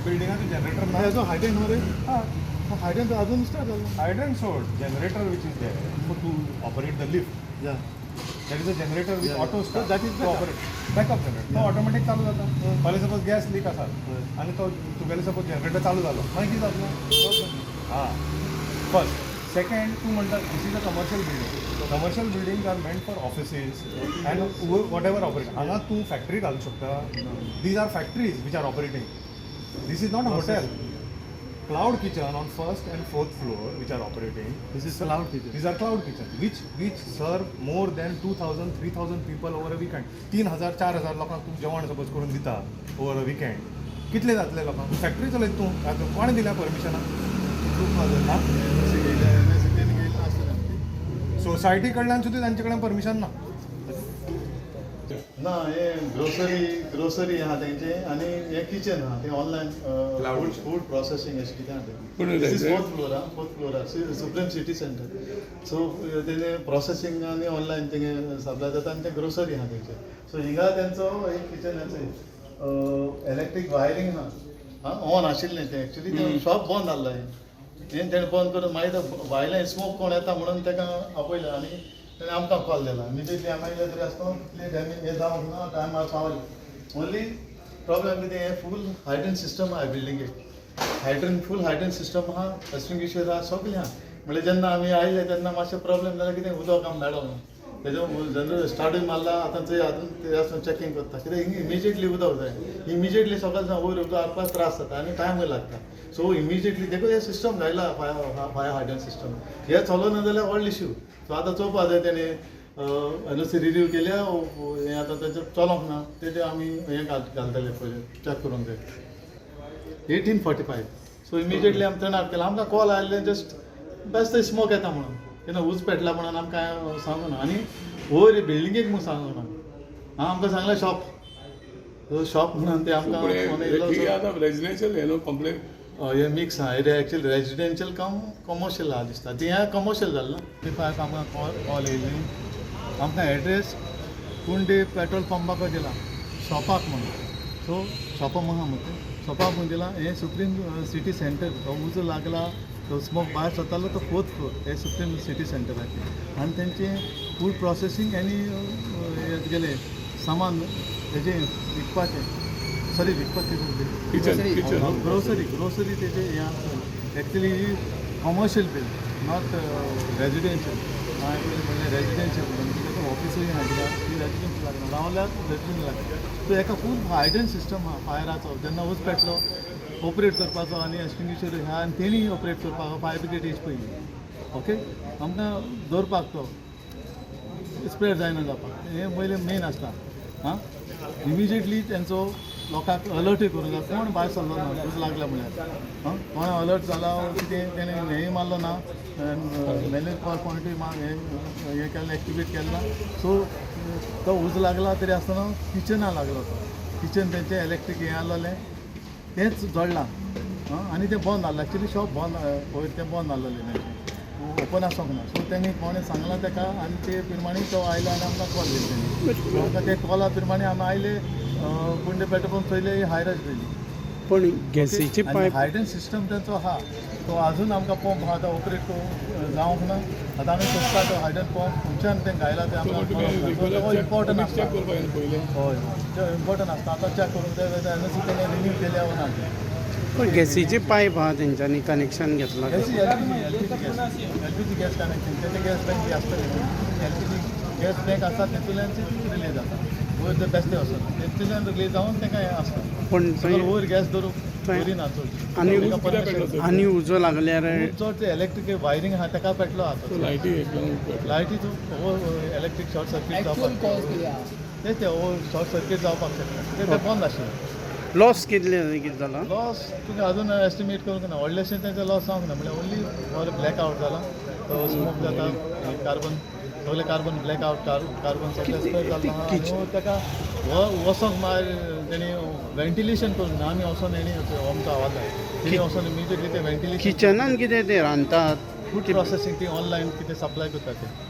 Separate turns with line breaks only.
बिल्डिंगाचो generator ना.
हेजो hydrant न्हू रे?
हां.
हायड्रंट अजून स्टार्ट जालो.
हायड्रंट सोड, generator which is there to operate the lift, that is a generator with auto.
So that is backup.
Operate backup generator, तो ऑटोमॅटीक चालू जाता. फाल्यां सपोज गॅस लीक आसा आनी तो तुगेले सपोज जनरेटर चालू जालो, मागीर कितें जातलें? हां, फर्स्ट. सेकंड, तूं म्हणटा this is a commercial building. Commercial buildings are meant for offices and whatever operate. हांगा तूं फॅक्टरी घालूंक शकता? These are factories which are operating. This is not a hotel. Cloud kitchen on first and fourth floor which are operating.
This is cloud kitchen.
These are cloud kitchen which serve more than 2000, 3000 people over a weekend. 3000, 4000 लोकांक तूं जेवण suppose करून दिता over a weekend, कितले जातले लोकांक? Factory चलयता तूं. आतां कोणें दिल्या परमिशनां?
एनओसी घेयल्या, एनओसी तेणी घेयला आसतलें.
सोसायटी कडल्यान सुद्दां तांचे कडेन परमिशन ना.
ना, हे ग्रोसरी ग्रोसरी आहा तेंचे आनी हे किचन आहा ते ऑनलायन फूड फूड प्रोसेसींग अशें कितें आहा तें. This is fourth floor आहा, fourth floor supreme city centre. So तेणे प्रोसेसींग आनी ऑनलायन तेंगे सप्लाय जाता आनी ते ग्रोसरी आहा तेंचे. सो हिंगा तेंचो एक किचनाचो इलेक्ट्रीक वायरींग आहा, ऑन आशिल्लें तें. एक्चुली तें शॉप बंद आहलें हें तेणें बंद करून मागीर तो भायल्यान स्मोक कोण येता म्हणून ताका आपयलें आनी तेणें आमकां कॉल दिला. इमिजिएटली आमी आयले तरी आसतना तितले डॅमेज हें जावंक ना, टायमार पावले. ओनली प्रॉब्लम कितें, हें फूल हायड्रंट सिस्टम आहा बिल्डिंगेक. हायड्रंट, फूल हायड्रंट सिस्टम आहा, एक्सटिंग्विशर आहा, सगळें आहा. म्हणल्यार जेन्ना आमी आयले तेन्ना मातशें प्रॉब्लम जालें. कितें, उदक आमी मेळोंक ना. तेजो जनरल स्टार्टूय मारला. आतां थंय अजून ते आसून चॅकींग करता. कित्याक इमिजिएटली उदक जाय. इमिजिएटली सकाळ सावन वयर उदक हाडपाक त्रास जाता आनी टायमूय लागता. सो इमिजिएटली देखून हें सिस्टम घायला, फायर फायर हायड्रंट सिस्टम. हें चलना जाल्यार व्हडलो इश्यू. सो आतां चोवपा जाय, तेणें एनओसी रिन्यू केल्या, हें आतां तेजें चलोंक ना. तेजें आमी हें घालतले, पयलें चॅक करूंक जाय. 18:45, सो इमिजिएटली आमी टर्न आउट केला. आमकां कॉल आयिल्लें जस्ट बेश्टे स्मोक येता म्हणून. तेन्ना उज पेटला म्हणून आमकां सांगू ना आनी वयर बिल्डिंगेक म्हूण सांगू ना. आं, आमकां सांगलें शॉप शॉप म्हणून ते आमकां फोन येयलो.
ठीक आहे, आता रेजिडेन्शियल हे न्हू कॉम्प्लेक्स?
हय, हे मिक्स आहा. हे एक्चुअली रेजिडेन्शियल कम कमर्शियल आहा दिसता. ती हें कमर्शियल जालें ना. थ्री फायव आमकां कॉल येयल्ली. आमकां एड्रेस कुंडे पेट्रोल पंपाक दिला शॉपाक म्हणून. सो शॉपा आहा मग तें शॉपाक म्हणून दिला. हें सुप्रीम सिटी सेंटर, तो उजो लागला, तो स्मोक भायर सरतालो तो फोर्थ फ्लोर, हे सुप्रीम सिटी सेंटराचेर. आनी तेंचें फूड प्रोसेसींग आनी हें गेलें सामान तेजें विकपाचें, सॉरी, विकपाचें.
Kitchen, kitchen.
Grocery, grocery तेजे हें आसता. Actually he commercial bill, not residential. हांवें पयलीं म्हणलें रेजिडेन्शियल म्हणून, कित्याक ऑफिसूय आहा कित्याक ती रेजिडेन्शियल लागना, रावल्यार रेजिडेन्शियल लागता. सो एका फूल हायड्रंट सिस्टम आहा फायराचो. जेन्ना उज पेटलो ऑपरेट करपाचो आनी एक्सटिंग्विशर आहा आनी तेणी ऑपरेट करपाक फायर ब्रिगेड येवचे पयलीं, ओके, आमकां दवरपाक तो स्प्रेड जायना जावपाक हें पयलें मेन आसता. आं, इमिजिएटली तेंचो लोकांक अलर्टूय करूंक जाय. कोण भायर सरलो ना उजो लागला म्हळ्यार. आं, कोण अलर्ट जाला कितें, तेणें हेंय मारलो ना, मॅन्युअल कॉल पॉयंटूय हें हें केलें, एक्टिवेट केलें ना. सो तो उजो लागला तरी आसतना किचना लागलो. तो किचन तेंचें इलेक्ट्रीक हें आहलोलें, तेंच जळ्ळां. आं, आनी तें बंद आहलें. एक्चुली शॉप बंद, वयर तें बंद आहलोलें तेंचें, ओपन आसोंक ना. सो तेणी कोणें सांगलां तेका आनी ते प्रमाणे तो आयलो आनी आमकां कॉल दिलो तेणी. आमकां ते कॉला प्रमाणे आमी आयले, कुंडे पेट्रोल पंप चोयले, हायरस गेली.
पण गॅसीची पायप
हायड्रंट सिस्टम तेंचो आहा, तो अजून आमकां पंप आहा तो ऑपरेट जावंक ना. आतां आमी सोदता तो हायड्रंट पंप खंयच्यान तें घायला तें आमकां कळोंक ना. तो इम्पॉर्टंट आसता.
चॅक करपाक पयलें.
हय हय ते इम्पॉर्टंट आसता. आतां चॅक करूंक जाय, एनओसी तेणें रिन्यू केल्या वो ना तें.
पण गॅसीची पायप आहा, तेंच्यांनी कनेक्शन घेतला?
LPG, LPG gas, LPG gas connection. तेचे गॅस बँक बी आसतले. एलपीजी गॅस बँक आसा, तेतूंतल्यान रिलीज जाता. वयर ते बेश्टे वचना, तेतूंतल्यान रिलीज जावन तेका हें आसता.
पण
सगळें
थंय
वयर गॅस दवरूंक दवरिना चड.
आनी
ताका permission.
आनी उजो लागल्यार?
चड ते इलेक्ट्रीक वायरींग आहा, तेका पेटलो आहा.
लायटी एक
लायटीचो इलेक्ट्रीक शॉर्ट सर्कीट
एक्चुअल
जावपाक
कॉज कितें आहा?
तें ते शॉर्ट सर्कीट जावपाक शकता. ते ते बंद आशिल्लें.
लॉस कितले कितें जाला?
लॉस तुका अजून एस्टिमेट करूंक ना. व्हडलेशें तेंचें लॉस जावंक ना. म्हणल्यार ओन्ली फॉर ब्लॅक आवट जाला. तो स्मोक जाता, कार्बन सगळे, कार्बन ब्लॅक आवट, कार्बन सगळें स्प्रेड जाल्लो आहा. आनी ताका वचोंक मागीर तेणी व्हेंटिलेशन करूंक ना. आमी वचोन हेणी आमचो आवाज जाय, तेणी वचोन इमिजिएटली ते व्हेंटिलेशन.
किचनान कितें ते रांदतात?
फूड प्रोसेसींग, ती ऑनलायन कितें सप्लाय करता ते.